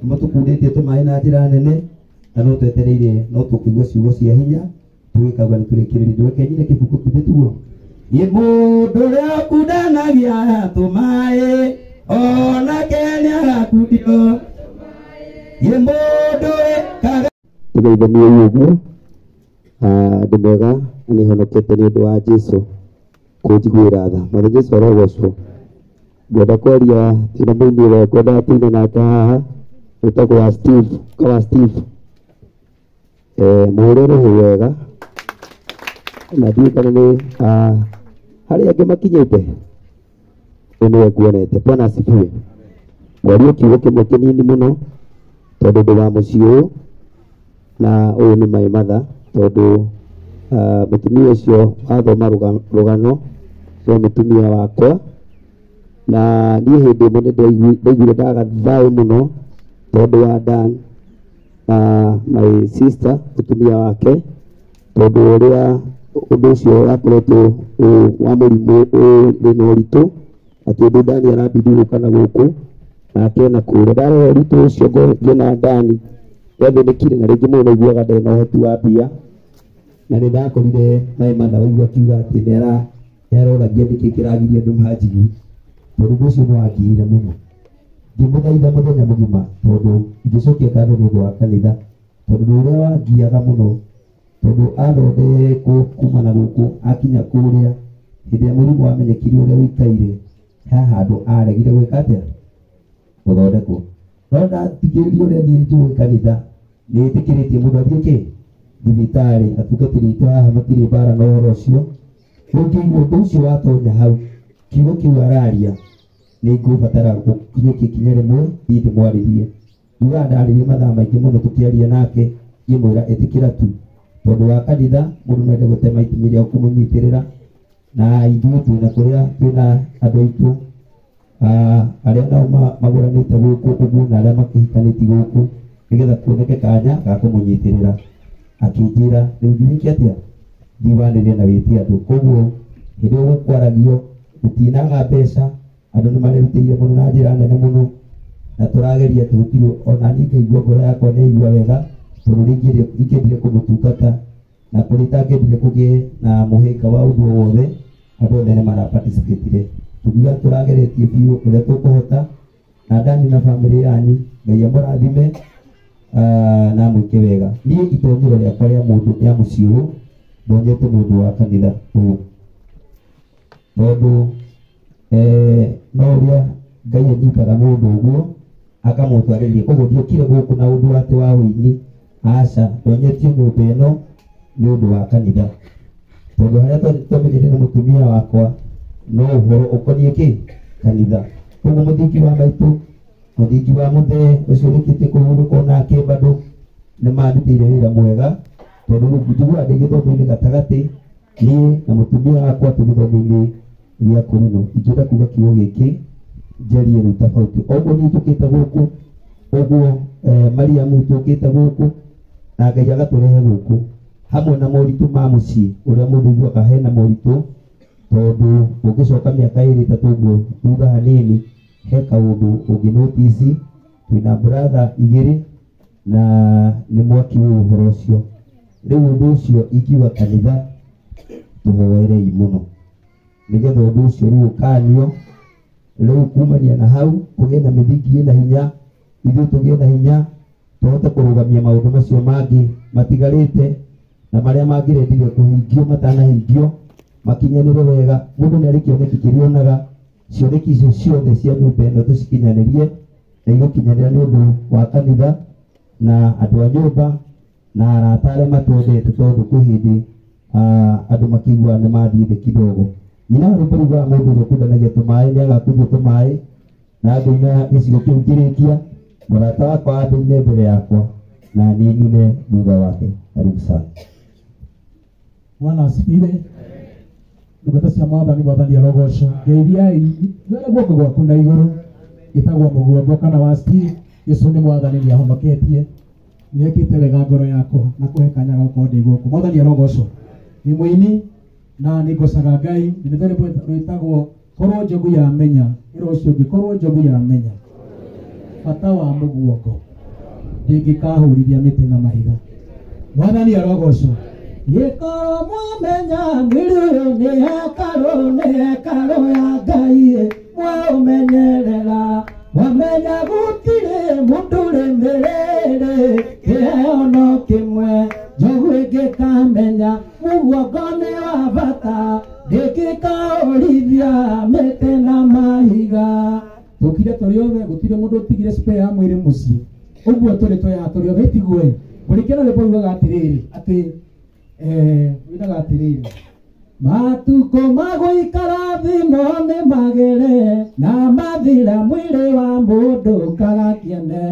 Nĩmũtũkundĩtie tũmaĩ na njĩra nene na no twetereire no tũkũigua ciugo cia hinya tũgĩkauga nĩ tũrĩkĩrĩrie. Ndũreke nyine kĩbuku kĩu tiguo. Ĩ mũndũ ũrĩa ũkundanagia tũmaĩ onake nĩagakundio. Ĩ mũndũ wĩkaga Tũgeithanie ũguo. Ndĩ mwega na nĩhonokete nĩ ũndũ wa Jesũ kũnjiguĩra tha. Mwathani Jesũ arogocwo. Ngwenda kwaria twĩna mũini ũrĩa ngwendaga tũine nake haha wĩtagwo wa Steve, kawa Steve. Mũhũre rũhĩ wega na ndiũĩ kana nĩ harĩ angĩ makinyĩte. Ũyũ nĩwe nguonete. Bwana asifiwe. Ngwaria kiugo kĩmwe kĩnini mũno tondũ ndĩ wa mũciĩ ũyũ na ũyũ nĩ my mother tondũ mũtumia ũcio wathoma rũgano nĩwe mũtumia wakwa na niĩ hĩndĩ ĩmwe nĩ ndaiguire ndaga thayũ mũno tondũ wa Dan na my sister mũtumia wake tondũ ũrĩa ũndũ ũcio wakoretwo wa mũrimũ ũrĩ na ũritũ atĩ ũndũ Dani arambidi gũka na gũkũ nake na kũrĩa. Ndarora ũritũ ũcio ngĩona Dani yathĩnĩkire na rĩngĩ mũndũ aiguaga ndarĩ na ũhoti wa mbia na nĩ ndakorire my mother waigua akiuga atĩ nĩaroragia nĩkĩ kĩragiria andũ manjigue tondũ ũndũ ũcio nĩwangiire mũno. Ngĩmũthaitha mũthenya mũgima tondũ ingĩcokia ngatho nĩ ũndũ wa kanitha tondũ nĩ ũrĩa wangiaga mũno tondũ athondekwo kuma na gũkũ akinya kũrĩa hĩndĩ ĩrĩa mũrimũ wamenyekire ũrĩa ũikaire he handũ aregire gwĩka atĩa gũthondekwo. No ndathikĩrĩria ũrĩa niĩ njũĩ kanitha nĩĩtĩkĩrĩtie mũndũ athiĩ kĩ thibitarĩ. Atungatĩri aitũ haha matirĩ mbara na ũhoro ũcio. Rĩu ngĩigua ũndũ ũcio watonya hau kiugo kĩu araria nĩ ngũbatara gũkinyũkia ikinya rĩmwe thiĩ ndĩmwarĩrie. Njugaga ndarĩrie mathaa maingĩ mũno tũkĩaria nake ngĩmwĩra ĩtĩkĩra tu tondũ wa kanitha mũndũ no ende gũtema itemi rĩa kũmũnyitĩrĩra na ithuĩ twĩna kũrĩa twĩna andũ aitũ arĩa nao magũranĩte gũkũ ũguo na arĩa makĩhikanĩtie gũkũ nĩgetha kuoneke kanya ga kũmũnyitĩrĩra. Akĩnjĩra rĩu thiĩ wĩke atĩa, thiĩ wanĩrĩre na wĩte andũ. Koguo hĩndĩ ĩyo gũkwaragio gũtinaga mbeca, andũ nĩ marerutĩire mũno na njĩra nene mũno na tũrageria atĩ gũtirĩ ona niĩ ngaigua ngoro yakwa nĩ yaigua wega tondũ rĩngĩ ingĩendire kũmũtungata na kũrĩa itangĩendire kũgĩe na mũhĩnga wa ũndũ o wothe andũ othe nĩ maraparticipatire. Tũngiuga tũrageretie biũ ũrĩa tũkũhota na Dani na bamĩrĩ yanyu Ngai amũrathime na amwĩke wega. Niĩ itonyero rĩakwa rĩa mũndũ rĩa mũciĩ ũyũ ndonyete nĩ ũndũ wa kanitha ũyũ tondũ no ũrĩa Ngai anyitaga mũndũ ũguo akamũtwarĩria. Koguo ndiokire gũkũ na ũndũ atĩ wa ũini, aca, ndonyetio nyũmba ĩno nĩ ũndũ wa kanitha tondũ harĩa twamenyire na mũtumia wakwa no ũhoro ũkoniĩ kĩ kanitha. Koguo mũthingi wa maitũ, mũthingi wa mũthee ũcio ũrĩkĩtie kũhurũka onake bado nĩ mandutĩire wĩra mwega tondũ rĩu njiguaga ndĩ gĩthomo-inĩ gatagatĩ niĩ na mũtumia wakwa twĩ gĩthomo-inĩ gĩa kũrinũ. Ingĩenda kuga kiugo gĩkĩ njarie rĩu tofauti. Ũguo niĩ njũkĩte gũkũ ũguo Mariamu tũkĩte gũkũ na Ngai agatũrehe gũkũ hamwe na moritũ ma mũciĩ ũrĩa mũndũ aiguaga hena moritũ tondũ ũngĩcoka mĩaka ĩrĩ ĩtatũ ũguo thutha hanini he kaũndũ ũngĩ notice twĩna brother igĩrĩ na nĩ mwaki ũyũ ũhoro ũcio. Rĩu ũndũ ũcio ingiuga kanitha tũhoerei mũno nĩgetha ũndũ ũcio rĩu ũkanio. Rĩu kumania na hau kũgĩe na mĩthingi ĩna hinya, ithuĩ tũgĩe na hinya tũhote kũrũgamia maũndũ macio mangĩ matigarĩte na marĩa mangĩrendire kũhingio matanahingio makinyanĩre wega. Mũndũ nĩ arĩ kĩoneki kĩrĩa onaga, cioneki icio ciothe cia nyũmba ĩno tũcikinyanĩrie na igũkinyanĩra nĩ ũndũ wa kanitha na andũ a nyũmba na arata arĩa matwendete tondũ kwĩ hĩndĩ andũ makĩiguaga nĩ mathiĩ thĩ kidogo. Nyina wa rwĩmbo rugaga mũndũ ũrĩa ũkundanagia tũmaĩ nĩ agakundio tũmaĩ na ngũina gĩcigo kĩu ngĩrĩkia mũrata wakwa ambĩine mbere yakwa na niĩ nyine thutha wake. Karibu sana. Bwana asifiwe. Ndungata cia Mwathani, Mwathani arogocwo. Ngeithiai wĩra guoko gwaku na igũrũ ĩtagwo mũguongo kana wa Steve. Jesũ nĩ Mwathani, nĩ ahonoketie, nĩ ekĩte wega ngoro yakwa na kũhe kanya ga gũkorwo ndĩ gũkũ. Mwathani arogocwo. Nĩ mũini na nĩ ngocaga Ngai. Nĩ rwĩmbo rwĩtagwo korwo njogu yamenya, ĩra ũcio ũngĩ korwo njogu yamenya bata wa mũguongo. Ndingĩkahũrithia mĩtĩ na mahiga. Mwathani arogocwo. Gĩkorwo mwamenya mwĩrĩ ũyũ nĩ hekarũ ya Ngai, mwaũmenyerera mwamenya gũtirĩ mũndũ ũrĩ mĩrĩrĩ kĩheo no kĩmwe. Njogu ĩngĩkamenya mũguongo nĩ wa bata, ndĩngĩkaũrithia mĩtĩ na mahiga. Tũkire tũrĩ othe, gũtirĩ mũndũ ũtigire spare ya mwĩrĩ mũciĩ. Ũguo tũrĩ twĩ haha tũrĩ othe itiguo ĩ. Kũringana rwĩmbo rugaga atĩrĩrĩ atĩ ruinaga atĩrĩrĩ, matukũ ma gũikara thĩ no nĩ magere, na mathira mwĩrĩ wa mũndũ kaga kĩene.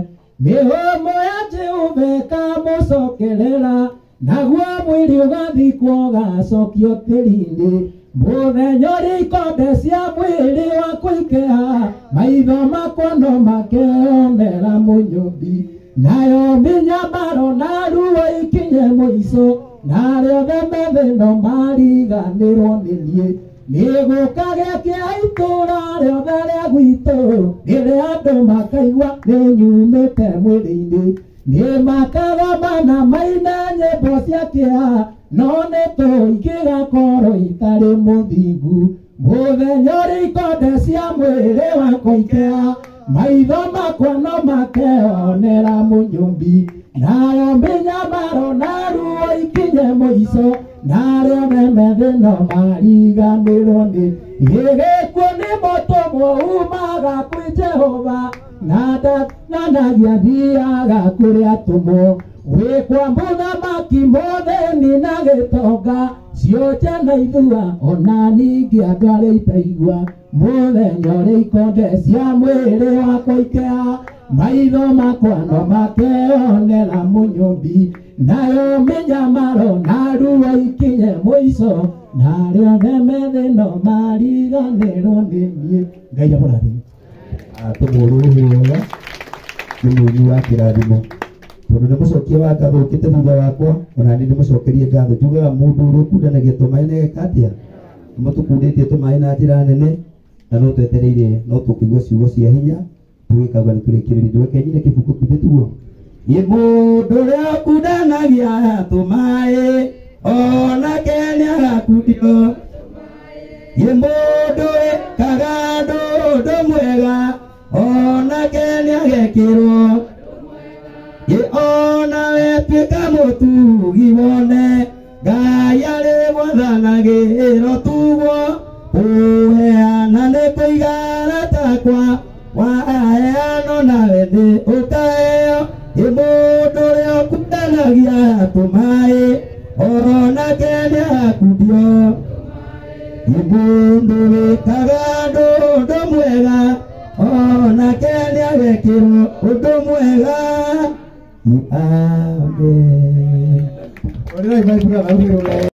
Mĩhũmũ ya Jehova ĩkamũcokerera, naguo mwĩrĩ ũgathikwo ũgacokio tĩri-inĩ. Mũthenya ũrĩa ikonde cia mwĩrĩ wakwa ikeha, maitho makwa no makeonera mũnyũmbi. Nayo mĩnyamaro na ruo ikinye mũico, na arĩa othe me thĩ no mariganĩrwo nĩ niĩ. Nĩgũkagĩa kĩa itũũra rĩothe rĩa gwitũ, rĩrĩa andũ makaigua nĩ nyumĩte mwĩrĩ-inĩ. Nĩ makagomana maine nyĩmbo cia kĩeha, no nĩ tũingĩgakorwo itarĩ mũthingu. Mũthenya ũrĩa ikonde cia mwĩrĩ wakwa ikeha, maitho makwa no makeonera mũnyũmbi. Nayo mĩnyamaro na ruo ikinye mũico, na arĩa othe me thĩ no mariganĩrwo nĩ. Gĩgĩkuo nĩ mũtũmwo umaga kwĩ Jehova, na ndananagia thiaga kũrĩ atũmwo. Wĩ kwa mũthamaki mũthĩni na gĩtonga, cionje na ithua ona ningĩ andũ arĩa itaigua. Mũthenya ũrĩa ikonde cia mwĩrĩ wakwa ikeha, maitho makwa no makeonera mũnyũmbi. Nayo mĩnyamaro na ruo ikinye mũico, na arĩa othe me thĩ no mariganĩrwo nĩ niĩ. Ngai amũrathime. Tũmũrũhĩ wega nĩ mũini wa kĩrathimo, tondũ nĩ mũcokia wa ngatho ũkĩte thutha wakwa, ona niĩ ndĩmũcokerie ngatho. Njugaga mũndũ ũrĩa ũkundanagia tũmaĩ nĩ eka atĩa? Nĩmũtũkundĩtie tũmaĩ na njĩra nene, na no twetereire no tũkũigua ciugo cia hinya tũgĩkauga nĩ tũrĩkĩrĩrie. Reke nyine kĩbungo kĩu tiguo. Nĩ mũndũ ũrĩa ũkundanagia tũmaĩ onake nĩagakundio. Nĩ mũndũ wĩkaga ũndũ mwega onake nĩagekĩrwo. Ĩ onawe tuĩka mũtugi wone Ngai arĩ gwathanagĩro tugwo. Kũheana nĩ kũigana takwa, waheano nawe nĩ ũkaheo. Ĩ mũndũ ũrĩa ũkundanagia tũmaĩ onake nĩagakundio. Ĩ mũndũ wĩkaga ũndũ mwega onake nĩagekĩrwo ũndũ mwega. Amen. Orĩrai my brother, ũrĩrĩ.